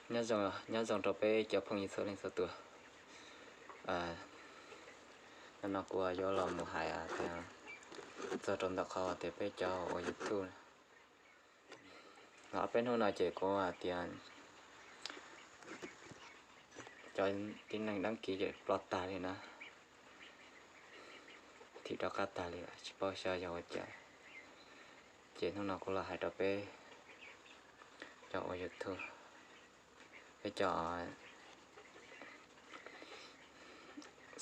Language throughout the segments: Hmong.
Nyob zoo, nyob zoo rau peb cov phooj ywg txhua leej txhua tus. Hnub no kuv yuav los mus hais txog rau ntawm qhov tias peb cov ua YouTube, ob peb hnub no ces kuv hais tias cov tib neeg đăng ký ces ploj tag li na, thim rov qab tag li, tsis paub xyov yog ua cas. Ces hnub no kuv los hais rau peb cov ua YouTube, peb cov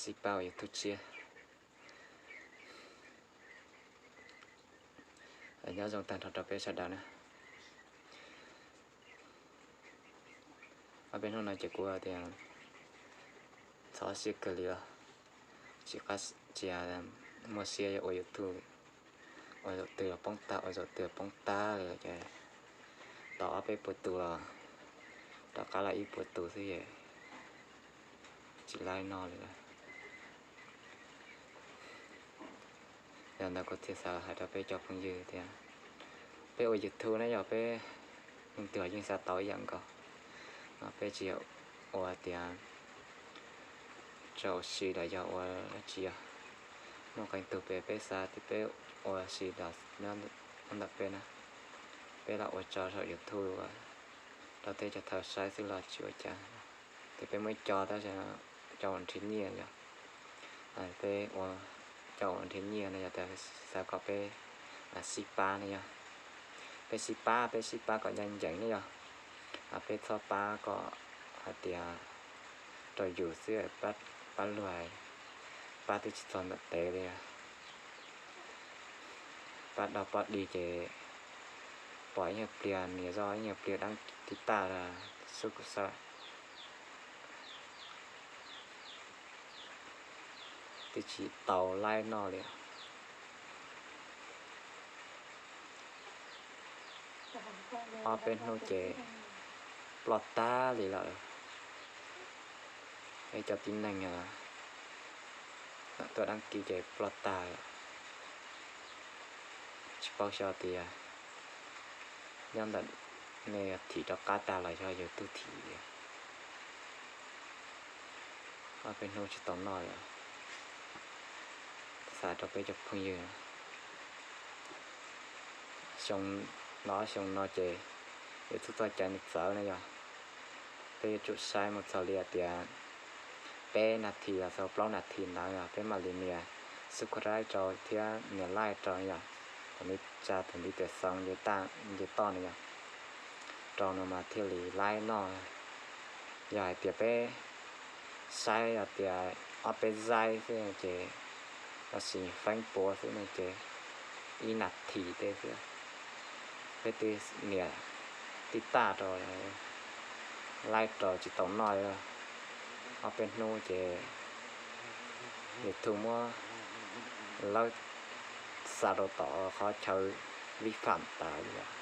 xib pab ua YouTube tshiab. Nyob zoo tag nrho rau peb sawv daws na. Ob peb hnub no ces kuv tias txhob siab kawg li os, tsis qab, tsis muaj siab yuav ua YouTube, ua zaum twg los poob tag, ua zaum twg los poob tag li ces tau ob peb puas tus los rov qab los ib puas tus xwb es tsis laib noj li lawm. Yog ntawd kuv thiaj xav hais rau peb cov phooj ywg tias peb ua YouTube na yog peb leej twg los yeej xav tau ib yam nkaus. Peb tsis yog ua tias tsaum si los yog ua dab tsi yog, muaj qee tug peb, peb xav tias peb ua si los nyob ntawm peb na, peb los ua tso saum YouTube rau tej cov thawj saib xwb los tsis ua cas. Ces peb muaj ib co tab sis cov uas nrhiav nyiaj yog, peb ua cov uas nrhiav nyiaj no yog tias xav kom peb sib pab no yog, peb sib pab, peb sib pab kom ncaj ncees ne yog. Peb txhob pab kom hais tias rau yus xwb, pab luag pab twb tsis txog ntawm tes li. Pab dog pab dig ces pom ib nyuag pliag nias zoj, ib nyuag pliag đăng ký tag, sub scribe twb tsis tau laib noj li. Ob peb hnub ces ploj tag li lawm. Peb cov tib neeg tuaj đăng ký ces ploj tag lawm. Tsis paub xyov tias nyob ntawm nej thim rov qab tag los yog YouTube thim. Ob peb hnub tsis tau noj li. Xav rau peb cov phooj ywg, xyoo no, xyoo no ces YouTube txoj cai nws txawv na yog, peb yuav tsum saib mus txog li tias peb nas this los txog plaub nas this ntawd yog peb mam li nias subscribe rau thiab nias like rau yog, thaum nws tsa tus ntiv tes xoo nce toj no yog, rau no mas thiaj li laib noj. Yog hais tias peb saib tias ob peb zaib xwb ces, los sis feeb puav xwb no ces ib nas this tej xwb, peb twb nias tib taj rau, laib rau tsis tau noj li. Ob peb hnub ces YouTube muab lawb xa rau tom qhov chaw vi phạm tas li lawm.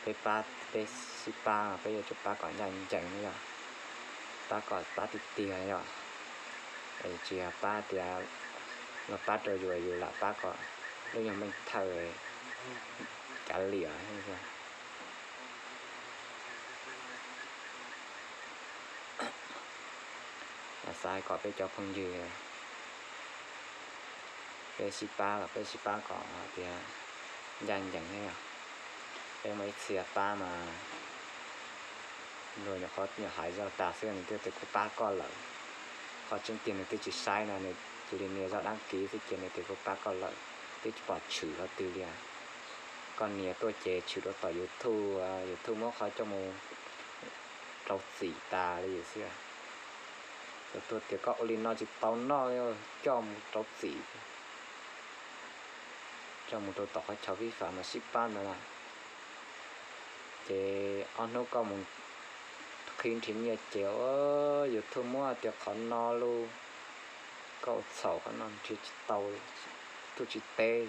Peb pab, peb sib pab, peb yuav tsum pab kom ncaj ncees na yog, pab kom pab tiag tiag yog, tsis yog pab tias luag pab rau yus yus lam pab kom lub nyuag meej thawj kav liam. Xav kom peb cov phooj ywg, peb sib pab los peb sib pab kom tias ncaj ncees thiab. Peb muaj ib txhia pab mas luag nyuam qhuav nyuam hais zoj tas xwb nws twb tias kuv pab koj lawm. Qhov tseeb tiag nws twb tsis saib no, nws cia li nias zoj đăng ký xwb ces nws tias kuv pab koj lawm, twb tsis pom tshwm qhov twg li. Koj nias tuaj ces tshwm rau tom YouTube, YouTube muab qhov coj mus rau txim tas li xwb. Tuaj tias koj ua li no tsis tau noj, coj mus rau txim, coj mus rau tom qhov chaw vi phạm mas sib pab ntawd na. Ces ob hnub koj mus qhib nrhiav nyiaj ces YouTube muab tias qhov no los koj ua txhaum, qhov no nrhiav tsis tau, tuaj tsis teb.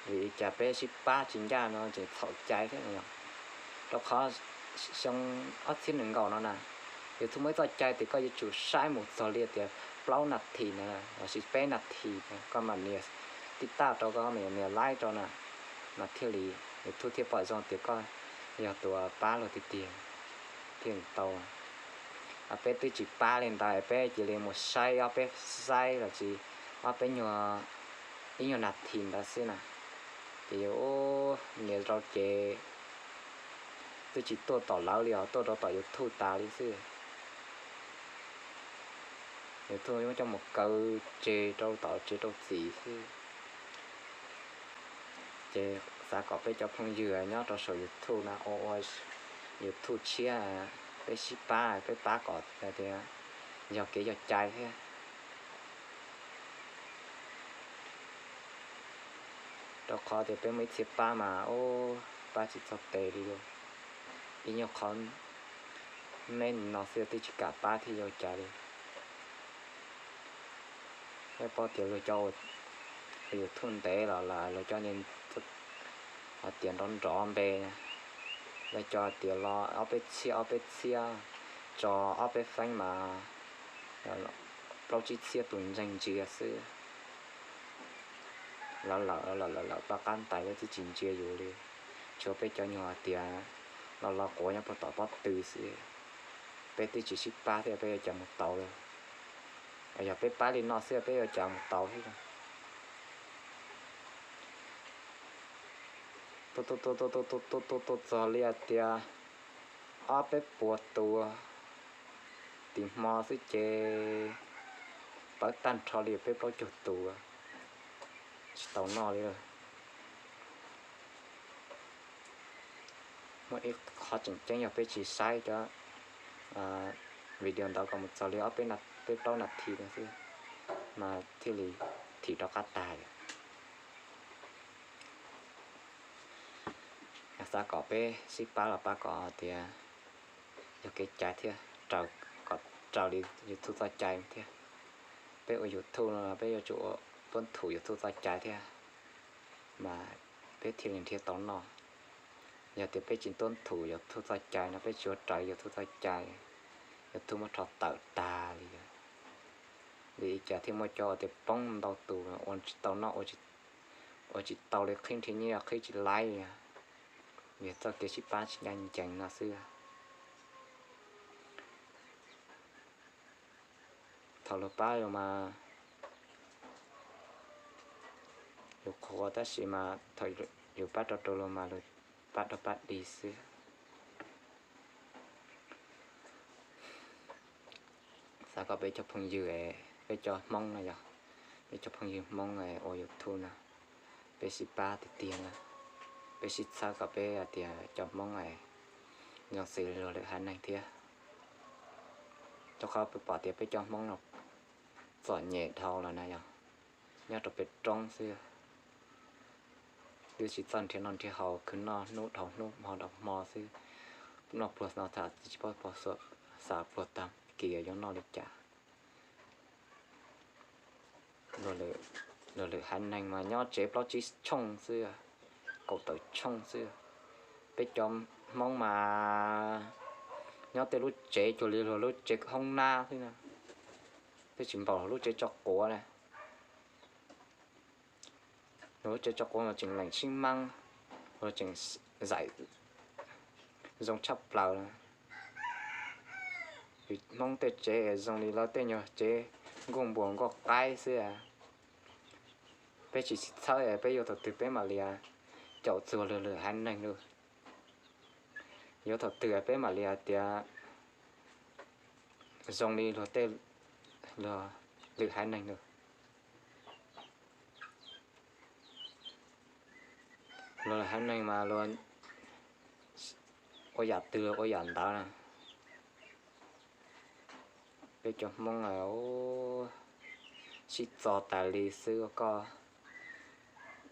Vim li cas peb sib pab tsis ncaj no tseem txhaum cai thiab no yog? Rau qhov xyoo ob txhiab nees nkaum no na, YouTube muaj ib txoj cai tias koj yuav tsum saib mus txog li tias plaub nas this na, los sis peb nas this, koj mam nias tib taj rau, koj mam nias like rau na, mas thiaj li YouTube thiaj pom zoo tias koj yog tus pab luag tiag tiag thiaj li tau. Peb twb tsis pab li ntawd, peb cia li mus saib ob peb xaib los sis ob peb nyuag, ib nyuag nas this ntawd xwb na, ces yus nias rau ces twb tsis tuaj tom lawv li os, tuaj rau tom YouTube tas li xwb. YouTube muab coj mus kaw tseg rau tom tsev rau txim xwb. Ces xav kom peb cov phooj ywg nyob rau saum YouTube na ua ua YouTube tshiab, peb sib pab, peb pab kom hais tias yog kev yog cai thiab. Rau qhov tias peb muaj ib txhia pab mas ub, pab tsis txog tes li lauj. Ib nyuag qhov me no xwb twb tsis kam pab thiab yuav cas li. Peb paub tias luag cov ua YouTube ntev los lawm, luag cov hais tias nrov nrov npe, luag cov hais tias los ob peb txhiab ob peb txhiab, tso ob peb feeb mas plaub tsib txhiab tus ntseeg ntsia xwb. Lawv lawm lawm lawm lawm, pab qab ntais lawv twb tsis ntsia yus li. Tshuav peb cov nyuag hais tias los los quav nyob puag tom pob tw xwb. Peb twb tsis sib pab thiab peb yuav cas mus tau li. Yog peb pab li no xwb peb yuav cas mus tau thiab. Tuaj tuaj tuaj tuaj tuaj tuaj tuaj tuaj txog li hais tias ob peb puas tus tim hmo xwb ces pawv tag nrho li peb plaub caug tus tsis tau noj li. Muaj ib qho tseem ceeb yog peb tsis saib cov video ntawd kom mus txog li ob peb plaub nas this no xwb mas thiaj li thim rov qab tag lawm. Xav kom peb sib pab los pab kom tias yog kev cai thiab, kom raws li YouTube txoj cai thiab. Peb ua YouTube no peb yuav tsum tuab thum YouTube txoj cai thiab mas peb thiaj li nrhiav tau noj. Yog tias peb tsis tuab thum YouTube txoj cai no, peb tsis ua raws YouTube txoj cai, YouTube muab rho tawm tag li. Vim li cas thiaj muaj cov tias poob ntau tus ua tsis tau noj, ua tsis tau li, qhib nrhiav nyiaj qhib tsis laib li. Vim txoj kev sib pab tsis ncaj ncees no xwb. Thaum luag pab yus mas yus qhuas, tab sis mas thaum yus pab rau rau luag mas luag pab rau pab dig xwb. Xav kom peb cov phooj ywg, peb cov Hmoob no yog, peb cov phooj ywg Hmoob ua YouTube no, peb sib pab tiag tiag na, peb sib txhawb kom peb hais tias cov Hmoob zoo xws li luag lwm haiv neeg thiab. Rau qhov peb pom tias peb cov Hmoob no txom nyem dhau lawm na yog, nyob rau pem roob xwb, twb tsis txawj nrhiav noj nrhiav haus, khwv noj hnub dhau hnub hmo dhau hmo xwb, noj pluag no tham tsis paub, xav pluag tag kis yuav noj li cas. Luag lwm haiv neeg mas nyob tsev plaub tsib tshooj xwb, kaum tawm tshooj xwb. Peb cov Hmoob mas nyob tej lub tsev cuag li luag lub tsev hoob nab xwb na, twb tsis npaum luag lub tsev tso quav na. Luag lub tsev tso quav mas tseem leem sib maab, luag tseem zaim zoo tshaj plaws. Vim Hmoob tej tsev zoo li lawv tej nyuag tsev nkuaj npuas nkuaj qaib xwb. Peb tsis txhawb, peb yuav thaum twg peb mam li caum txuag luag lwm haiv neeg lawm. Yuav thaum twg peb mam li hais tias zoo li luag tej, luag lwm haiv neeg lawm. Luag lwm haiv neeg mas luag ua yam twg ua yam ntawd na. Peb cov Hmoob sib txo tas li xwb koj.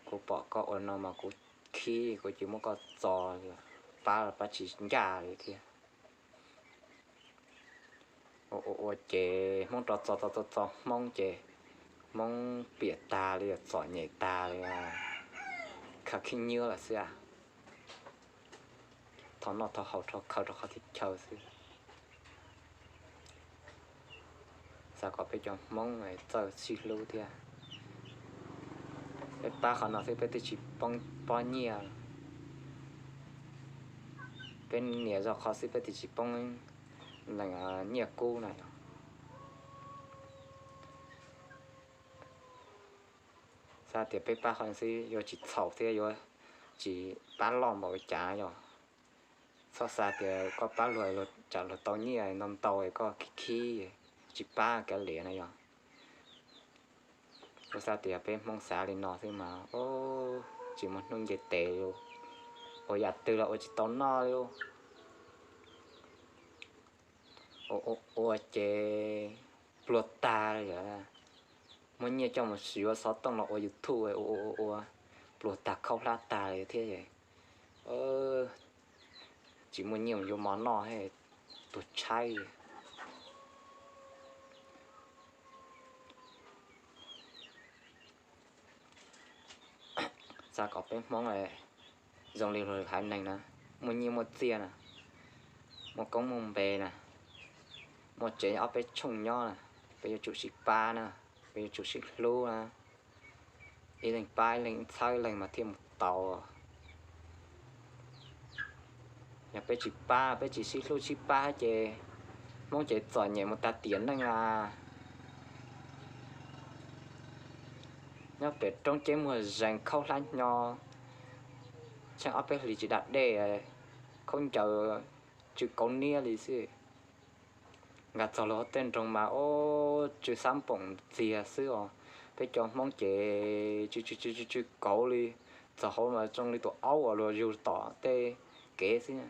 Kuv pom koj ua no mas kuv khib, kuv cia muab koj txo, pab los pab tsis ncaj li thiab. Ua ua ces Hmoob rov txo txo txo txo Hmoob ces Hmoob piam tag li, txom nyem tag li, khaws khib nyiab lawm xwb. Thov noj thov haus rho khaws rau qhov tib chaw xwb. Xav kom peb cov Hmoob txawj sib hlub thiab. Peb pab qhov no xwb peb twb tsis poob pob nyiaj, peb nias zog qhov xwb peb twb tsis poob nyiaj kub na yog. Xav tias peb pab qhov xwb yuav tsis txhaum thiab yuav tsis pab loj npaum li cas yog. Txhob xav tias koj pab luag tsam luag tau nyiaj ntau ntau koj khib khib, tsis pab kav liam na yog. Kuv xav tias peb Hmoob xav li no xwb mas tsis muaj hnub nce tes li, ua yam twg los ua tsis tau noj li. Ua ces pluag tag li. Muaj nyiaj coj mus siv ua xov tooj los ua YouTube, ua ua ua pluag tag khaub hlab tag li thiab. Tsis muaj nyiaj mus yuav mov noj, tuag tshaib. Xav kom peb Hmoob zoo li luag lwm haiv neeg na, muaj nyiaj muaj txiaj na, muaj koob muaj npe na, muaj tsev ob peb tshooj nyob na, peb yuav tsum sib pab na, peb yuav tsum sib hlub na, ib leeg pab ib leeg, txhawb ib leeg mas thiaj mus tau. Yog peb tsis pab, peb tsis sib hlub sib pab ces Hmoob ces txom nyem mus tag tiam neej a. Nyob pem roob ceb muag zees khaub hlab hnyo, tsheej ob peb hlis tsis da dej, khaub ncaws tsw kauv niab li xwb. Nkag txog luag tej nroog mas ub tsw xab npoom txiag xwb os. Peb cov Hmoob ces tsw tsw tsw tsw tsw kauv li, txog hauv mas zoo li tus aub uas luag yug tom tej kev xwb.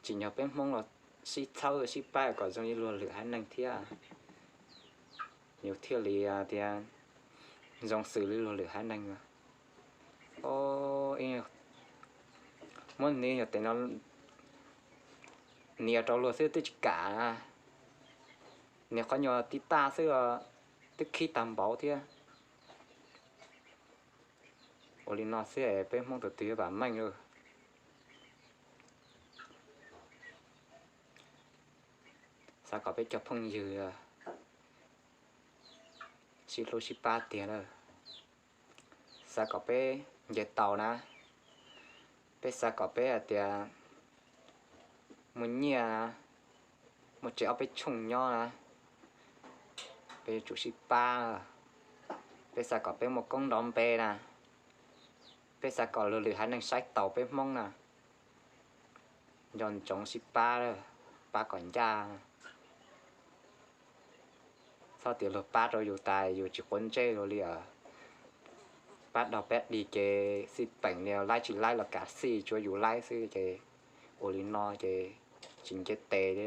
Tsim nyog peb Hmoob los sib txhawb sib pab kom zoo li luag lwm haiv neeg thiab, yus thiaj li tias zoo xws li luag lwm haiv neeg. Muab nias yog tes no, nias rau luag xwb twb tsis kam, nias qhov nyuag tib taj xwb twb khib tag npaum thiab. Ua li no xwb peb Hmoob tus twg yuav vam meej lawm. Xav kom peb cov phooj ywg sib hlub sib pab tiag lawm. Xav kom peb nce tau na, peb xav kom peb hais tias muaj nyiaj, muaj tsev ob peb tshooj nyob na, peb yuav tsum sib pab. Peb xav kom peb muaj koob nrov npe na, peb xav kom luag lwm haiv neeg saib taus peb Hmoob na, nco ntsoov sib pab, pab kom ncaj. Txhob tias luag pab rau yus tas yus tsis quav ntsej luag li os. Pab dog pab dig ces xij peem li, laib tsis laib los kav xij, tsuav yus laib xwb ces ua li no ces tsis nce tes li.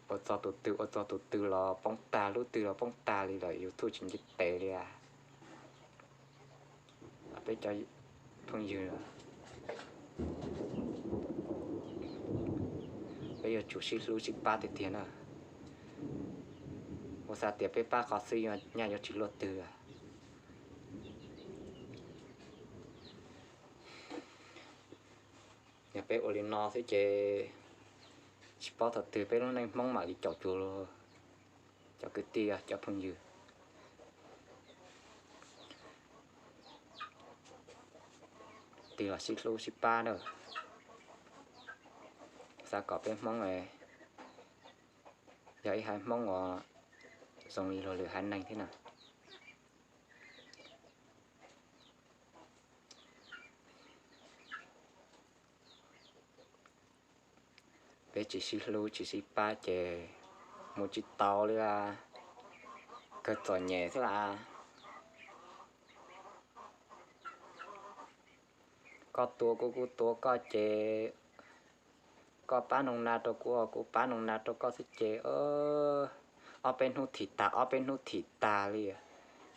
Ua txog tus twg ua txog tus twg los poob tag, lub twg los poob tag li lawm, YouTube tsis nce tes li. Peb cov phooj ywg, peb yuav tsum sib hlub sib pab tiag tiag na. Kuv xav tias peb pab qhov xwb nyaj yuav tsis luaj twg. Yog peb ua li no xwb ces tsis paub thaum twg peb lub neej Hmoob mam li caum cuag cov kwv tij cov phooj ywg. Tig los sib hlub sib pab na. Xav kom peb Hmoob yog ib haiv Hmoob uas zoo li luag lwm haiv neeg thiab na. Peb tsis sib hlub tsis sib pab ces mus tsis tau li a, kawg txom nyem xwb las. Koj tua kuv, kuv tua koj ces koj pab noo na rau kuv, kuv pab noo na rau koj xwb ces ob peb hnub thim tag, ob peb hnub thim tag li.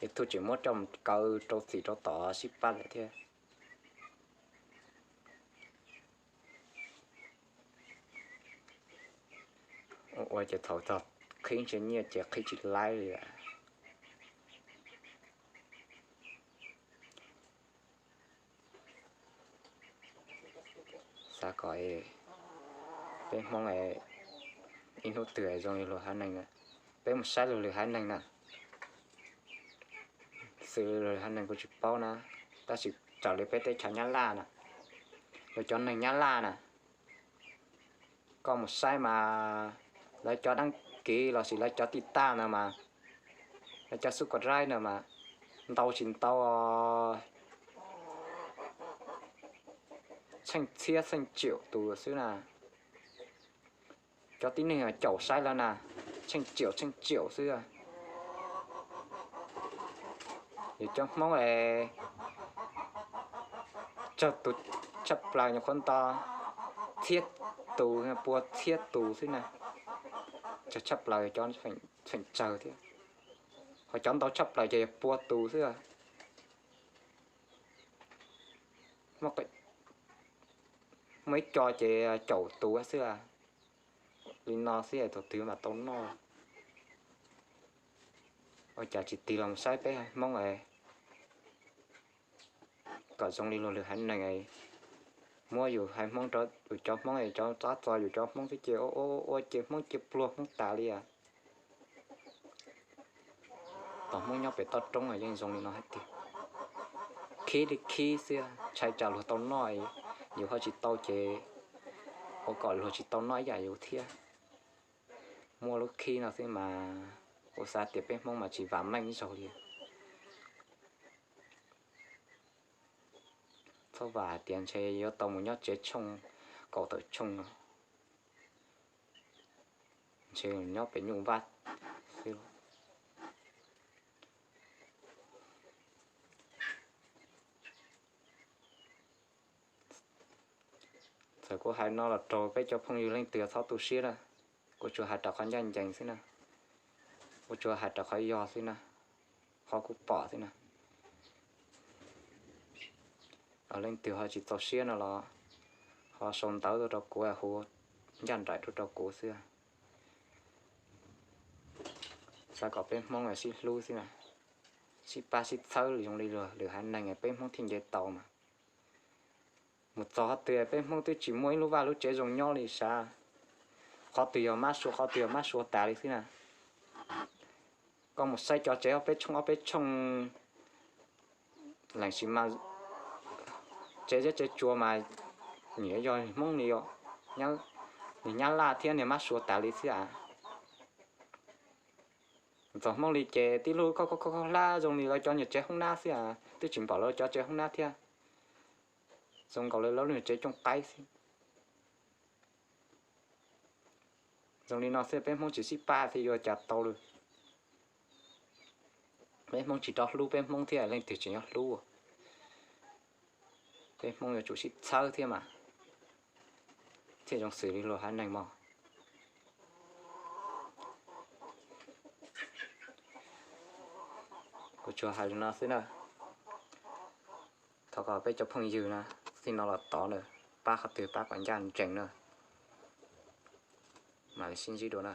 YouTube tseem muab coj mus kaw rau txim rau tom sib pab lawm thiab. Ua ces thaum txog qhib ntsej nyiaj ces qhib tsis laib li lawm. Xav kom peb Hmoob ib hnub twg zoo li luag haiv neeg, peb mus saib luag lwm haiv neeg na. Xws li luag haiv neeg kuv tsis paub na, tab sis raws li peb teb chaws Nyab Laj na, luag cov neeg Nyab Laj na, koj mus saib mas lawv cov đăng ký lossis lawv cov tiv tam na mas, lawv cov subscribe na mas ntau tsis ntau tsheej txhiab tsheej triệu tus xwb na. Cov tib neeg caum saib lawv na, tsheej triệu tsheej triệu xwb. Yus cov Hmoob es tsawg tus tshaj plaws nyuam qhuav nto txhiab tus, pua txhiab tus xwb na. Tsawg tshaj plaws cov feem tsawg thiab, ho cov ntau tshaj plaws ces yog pua tus xwb. Muaj ib co ces caum tus xwb. Li no xwb thaum twg mam tau noj. Ua cas tsis tig los saib peb Hmoob kom zoo li luag lwm haiv neeg, muab yus haiv Hmoob, yus cov Hmoob, cov txob txo yus cov Hmoob xwb ces ua ua ces Hmoob cia pluag Hmoob tas li as. Tom Hmoob nyob pem toj roob yeej zoo li no hais tias khib li khib xwb, ntshai tsam luag tau noj, yus ho tsis tau ces ua kom luag tsis tau noj ib yam yus thiab. Muaj lub khib no xwb mas kuv xav tias peb Hmoob mas tsis vam meej ib zaug li. Txhob vam hais tias ntshe yuav tau mus nyob tsev tshooj kaum tawm tshooj no, ntshe nyob pem nyuj vaj xwb. Txawm kuv hais no los raug peb cov phooj ywg leej twg txhob tu siab na, kuv tsuas hais rau qhov ncaj ncees xwb na, kuv tsuas hais rau qhov yog xwb na, qhov kuv pom xwb na. Leej twg ho tsis txaus siab no los ho sau ntawv tuaj rau kuv, hu ncaj nraim tuaj rau kuv xwb. Xav kom peb Hmoob sib hlub xwb na, sib pab sib txhawb zoo li luag lwm haiv neeg peb Hmoob thiaj nce tau mas. Mus txog qhov twg peb Hmoob twb tsis muaj ib lub vaj lub tsev zoo nyob li sav. Qhov twg yog mab sua, qhov twg yog mab sua tas li xwb na. Koj mus saib cov tsev ob peb tshooj ob peb tshooj, lees sis mas tsev zeb tsev tsua mas nws yog Hmoob li os, niag Nyab Laj thiab niag mab sua tas li xwb as. Txog Hmoob li ces tib lub khaub khaub hlab zoo li lawv cov niag tsev hoob nab xwb as, twb tsis npaum lawv cov tsev hoob nab thiab. Zoo nkaus li lawv niag tsev cooj qaib xwb. Zoo li no xwb peb Hmoob tsis sib pab thiab yuav cas tau li. Peb Hmoob tsis rov hlub peb Hmoob thiab leej twg tseem yuav hlub. Peb Hmoob yuav tsum sib txhawb thiab mas thiaj zoo xws li luag haiv neeg mog. Kuv tsuas hais li no xwb na. Thov kom peb cov phooj ywg na, txij no los tod na, pab qhov twg pab kom ncaj ncees na. Mam li sib ntsib dua na.